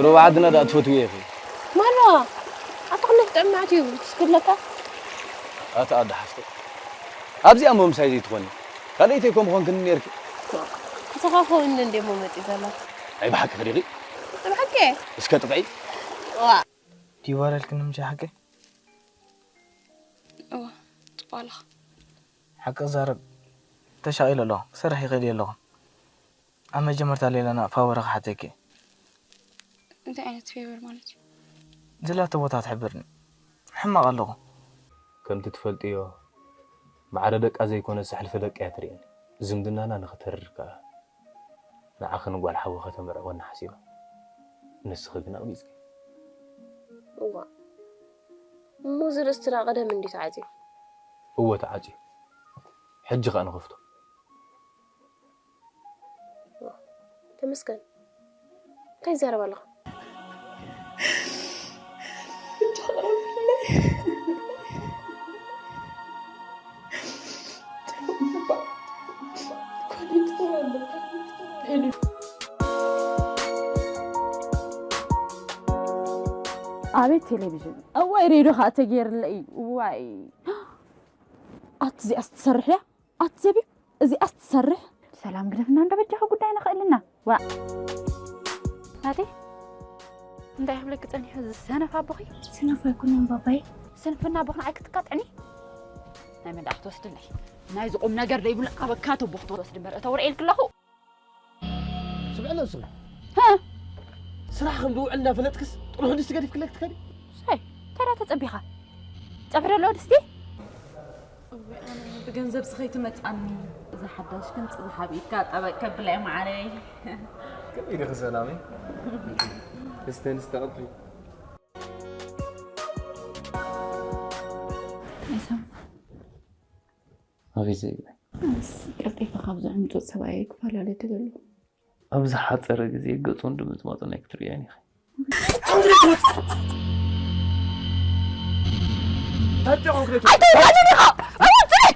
ሩባ ዓድና ደኣ ትፈትውዮ ኢኺ። ማራ፣ ኣታ ክንደይ ጥዕም መዓት እዩ ትስክብለካ? ኣታ ኣደ ሓፍተይ፣ ኣብዚኣ እሞ ምሳይ ዘይትኾኒ። ካልኣይተይ እኮ ምኾንክኒ ነይርኪ። ኣታ ካብ ኸውን እንደ እሞ መፂእ ዘሎ። ኣይ ብሓቂ ክዲኺ? ብሓቂ? እስከ ጥቕዒ። ዋ። ዲዋረልክኒ ምሽ ሓቂ? እዋ፣ ጽቡቕ ኣለኻ። ሓቂ ክዛረብ ተሻቒለ ኣለኹ። ክሰርሕ ይኽእል እየ ኣለኹ። ኣብ መጀመርታ ሌላና ፋወረ ክሓተኪ። እንታይ ዓይነት ፌቨር ማለት እዩ? ዘላቶ ቦታ ትሕብርኒ። ሕማቕ ኣለኹ። ከምቲ ትፈልጥዮ፣ ማዕረ ደቃ ዘይኮነ፣ ዘሕልፈ ደቃ እያ ትርእየኒ። ዝምድናና ንኽተርር ከኣ፣ ንዓኺ ንጓል ሓዊ ከተምርዕወኒ ሓሲባ። ንስኺ ግን ኣቕቢጽኪ። እዋ፣ እሞ እዚ ርእስትና ቀደም እንድዩ ተዓጽዩ። እወ ተዓጽዩ። ሕጂ ከኣ ንኸፍቶ። ተመስገን። እንታይ ትዛረብ ኣለኻ? ኣቤት ቴሌቪዥን! እዋይ ሬድዮ ከዓ ተገይርለይ! እዋይ! ኣቲ እዚኣስ ትሰርሕ እያ? ኣቲ ዘቢብ፣ እዚኣስ ትሰርሕ? ሰላም ግደፍና እንዶ በጃኻ ጉዳይና ክእልና። ዋ። ናቲ፣ እንታይ ክብለኪ ጸኒሑ እዚ ሰነፍ ኣቦኺ? ሰነፍ ኣይኮነን ባባይ። ስንፍና ኣቦኽና ኣይክትካትዕኒ? ናይ መን ደኣ ክትወስድለይ? ናይዚ ቁም ነገር ደይብሉ ኣበካቶ ኣቦኽ ትወስድ እምበር፣ እተው ርኤልኪ ኣለኹ። ስምዒ ኣሎ ንስኺ። ሃ? ስራሕ ከም ዝውዕል እናፈለጥክስ ጥርሑ ድስቲ ገዲፍክለይ ክትከዲ? ሳይ፣ እንታይ ደኣ ተጸቢኻ? ጸብሒ ዶ ኣለዎ ድስቲ? እወ፣ ኣነ ብገንዘብ ስኸይቲ መጻኒ። እዛ ሓዳሽ ግን ጽባሕ ኣብ ኢድካ ጠበቅ ከብላ እየ፣ መዓረይ። ከመይ ዲኺ ሰላመይ? እስቲ፣ እስቲ ቀጥሊ። መሰም። ኣቤት ዘይብለይ። ኣነስ ቀልጢፈ ካብ ዘዕምጾ ሰብኣየይ ክፈላለ ደለኹ። ኣብ ዝሓጸረ ግዜ ገጹን ድምጽማጹን ኣይክትርእያን ኢኺ። ኣይትውረድን ኢኻ! ኣይወጽእ!